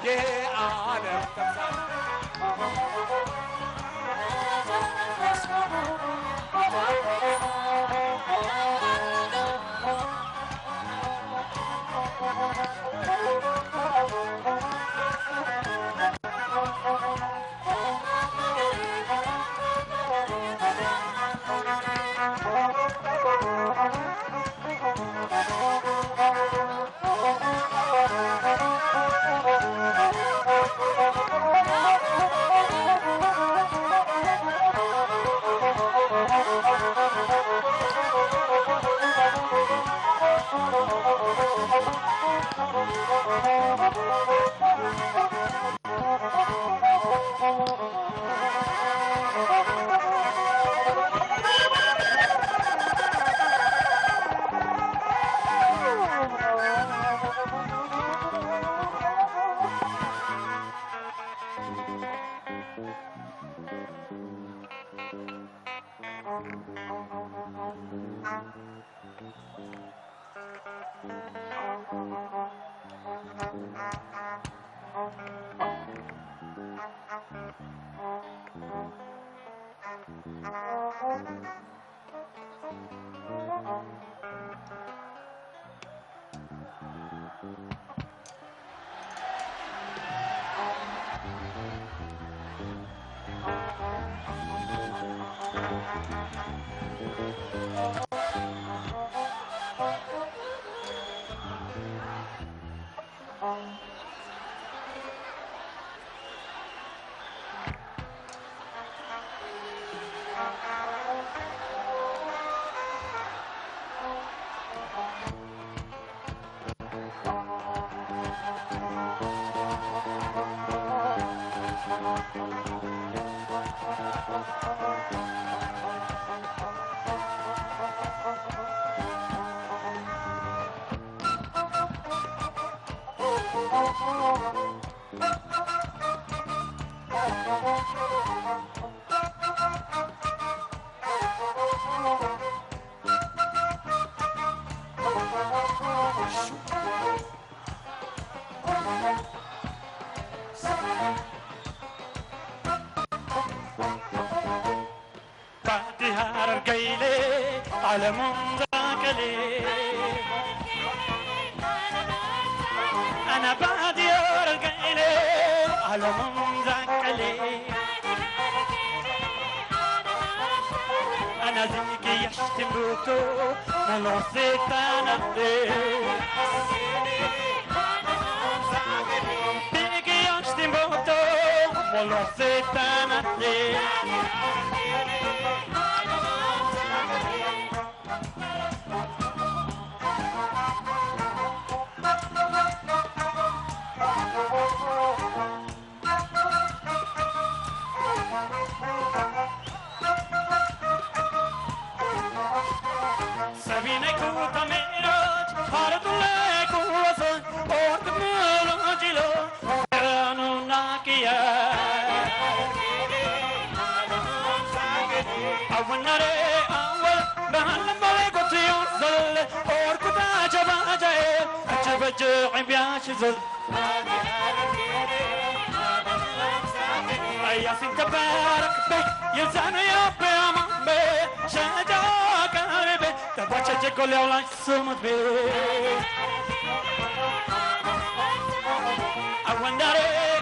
የዓለም ተምሳሌት أنا بعد يرجع لي على منزقلي أنا زيكي يشتم بوتو ملوسيت أنا بيجي يشتم بوتو ملوسيت أنا Sabine kuta me أولنا أول بهلم بلغتي زل أوركتا جبا جاي أجبج عبياش زل ياسين تبارك به يزانو يا بياما به شجا قلبي تبوش كل يوم سمت به أولنا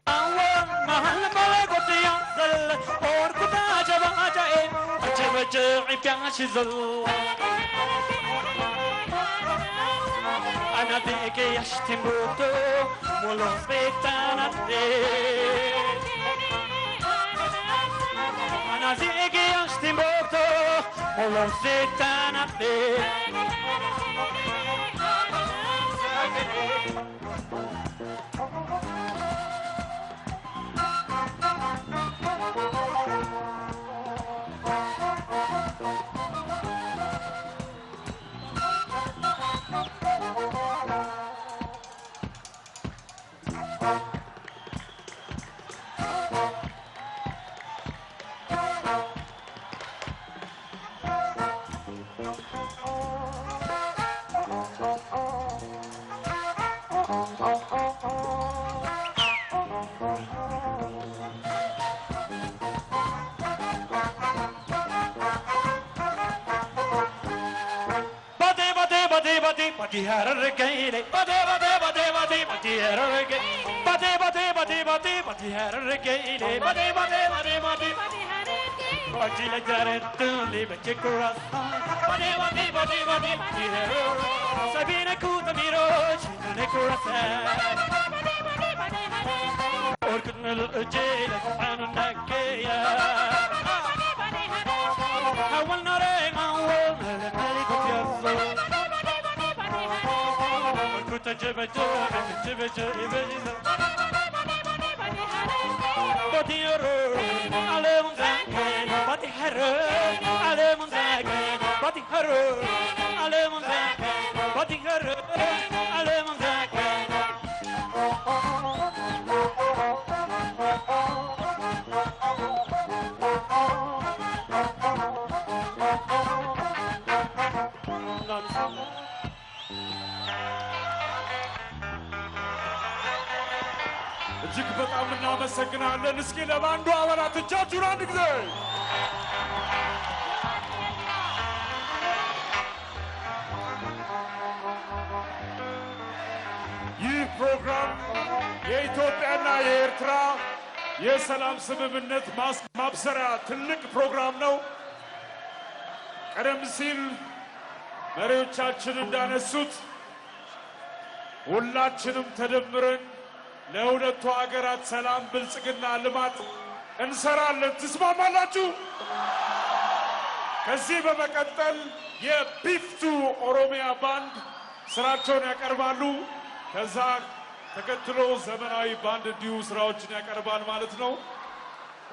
أول محل بلغتي زل أوركتا جبا جاي أجبج عبياش زل أنا ذيك يشتم بوتو مولوس بيتانا أنا ذيك يشتم بوتو مولوس بيتانا باتي هرر كيلي باتي باتي باتي باتي باتي هرر كيلي باتي باتي باتي باتي باتي هرر كيلي باتي باتي باتي باتي باتي لجارتلي بچه كراسان باتي باتي باتي باتي باتي هرر سبينه كوت ميرو شنه كراسان أركض الأجيل سبحان النكية أول نارين أول ملك يزول جب جب جب جب باتي على منزاكين باتي حر على منزاكين باتي حر على منزاكين باتي حر على منزاكين እጅግ በጣም እናመሰግናለን። እስኪ ለባንዱ አባላት እጃችሁን አንድ ጊዜ። ይህ ፕሮግራም የኢትዮጵያና የኤርትራ የሰላም ስምምነት ማብሰሪያ ትልቅ ፕሮግራም ነው። ቀደም ሲል መሪዎቻችን እንዳነሱት ሁላችንም ተደምረን ለሁለቱ ሀገራት ሰላም፣ ብልጽግና፣ ልማት እንሰራለን። ትስማማላችሁ? ከዚህ በመቀጠል የቢፍቱ ኦሮሚያ ባንድ ስራቸውን ያቀርባሉ። ከዛ ተከትሎ ዘመናዊ ባንድ እንዲሁ ስራዎችን ያቀርባል ማለት ነው።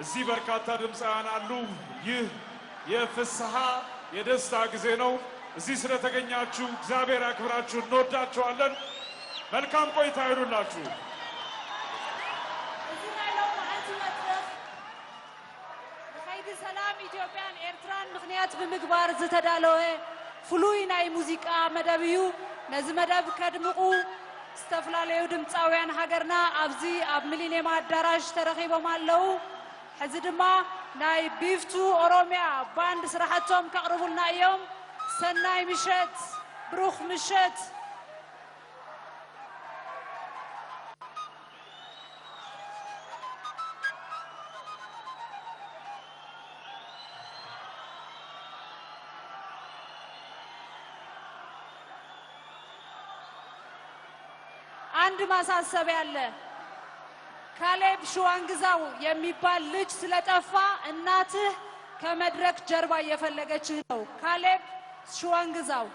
እዚህ በርካታ ድምፃውያን አሉ። ይህ የፍስሐ የደስታ ጊዜ ነው። እዚህ ስለተገኛችሁ እግዚአብሔር ያክብራችሁ። እንወዳችኋለን። መልካም ቆይታ ይሁንላችሁ። ሰላም ኢትዮጵያን ኤርትራን ምክንያት ብምግባር ዝተዳለወ ፍሉይ ናይ ሙዚቃ መደብ እዩ። ነዚ መደብ ከድምቁ ዝተፈላለዩ ድምፃውያን ሃገርና ኣብዚ ኣብ ሚሊኒየም ኣዳራሽ ተረኺቦም ኣለዉ። ሕዚ ድማ ናይ ቢፍቱ ኦሮሚያ ባንድ ስራሕቶም ከቕርቡልና እዮም። ሰናይ ምሸት፣ ብሩኽ ምሸት። አንድ ማሳሰቢያ አለ። ካሌብ ሽዋንግዛው የሚባል ልጅ ስለጠፋ እናትህ ከመድረክ ጀርባ እየፈለገችህ ነው። ካሌብ ሽዋንግዛው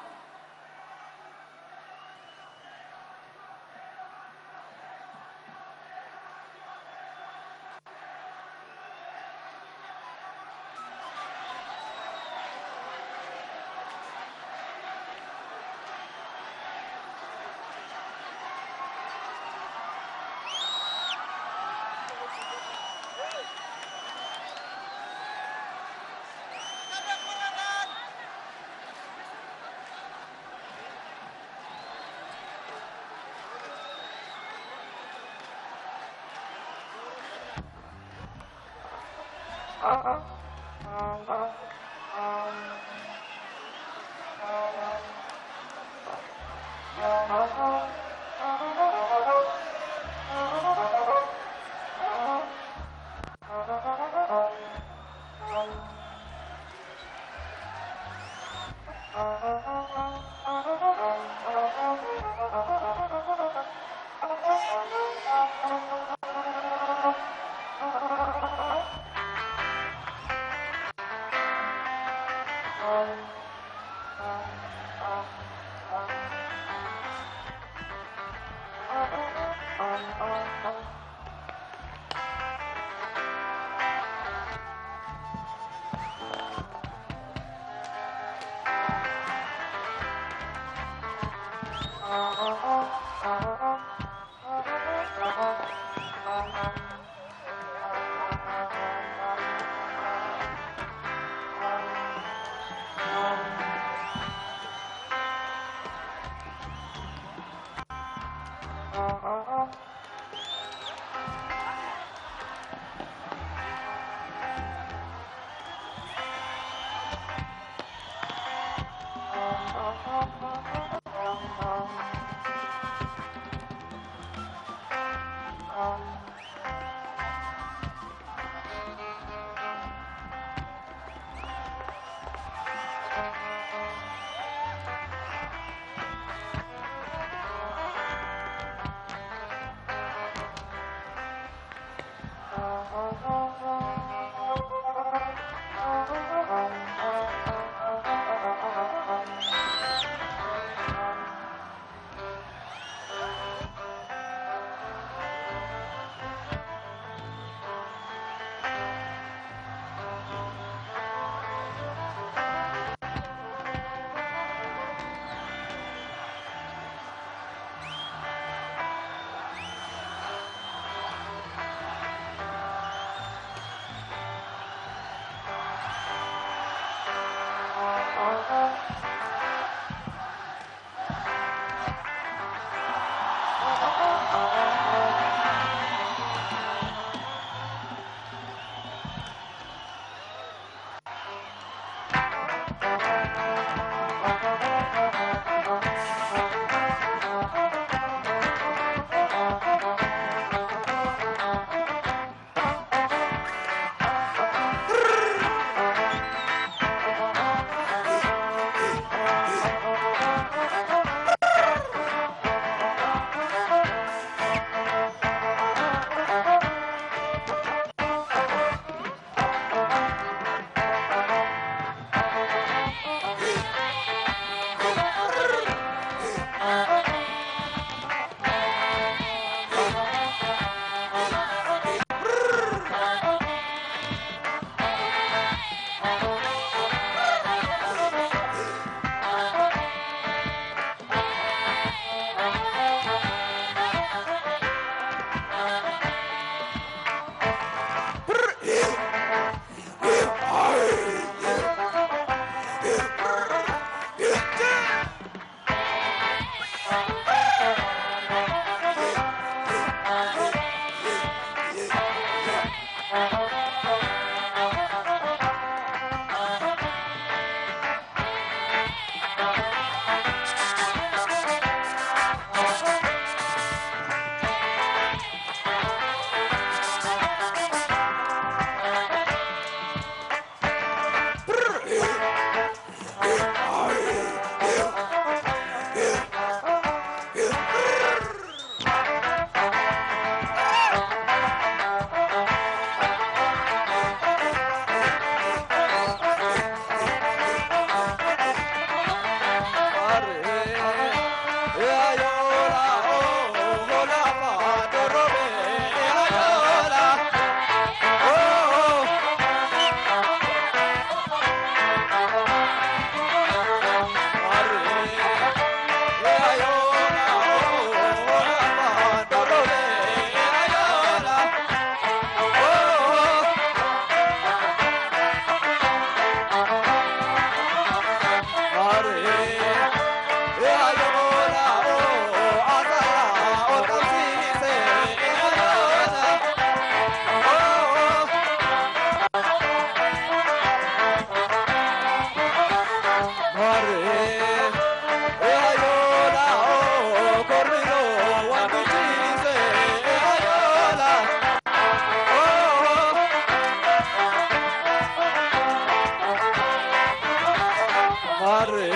Thank you.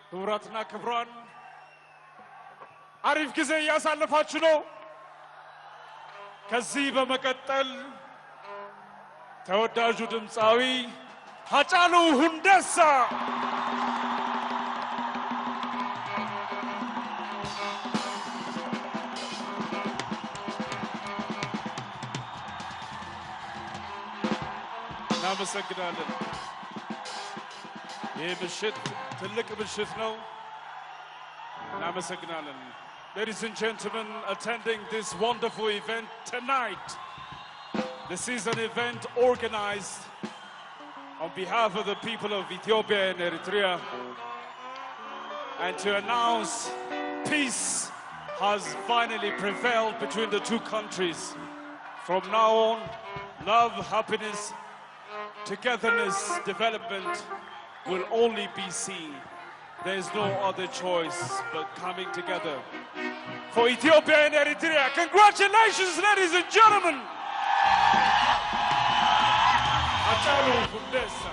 ክቡራትና ክቡራን አሪፍ ጊዜ እያሳለፋችሁ ነው። ከዚህ በመቀጠል ተወዳጁ ድምፃዊ ሃጫሉ ሁንዴሳ እናመሰግናለን። ይህ ምሽት ትልቅ ምሽት ነው። እናመሰግናለን። Ladies and gentlemen attending this wonderful event tonight, this is an event organized on behalf of the people of Ethiopia and Eritrea and to announce peace has finally prevailed between the two countries. From now on, love, happiness, togetherness, development will only be seen. There is no other choice but coming together for Ethiopia and Eritrea. Congratulations, ladies and gentlemen! Hachalu Hundessa.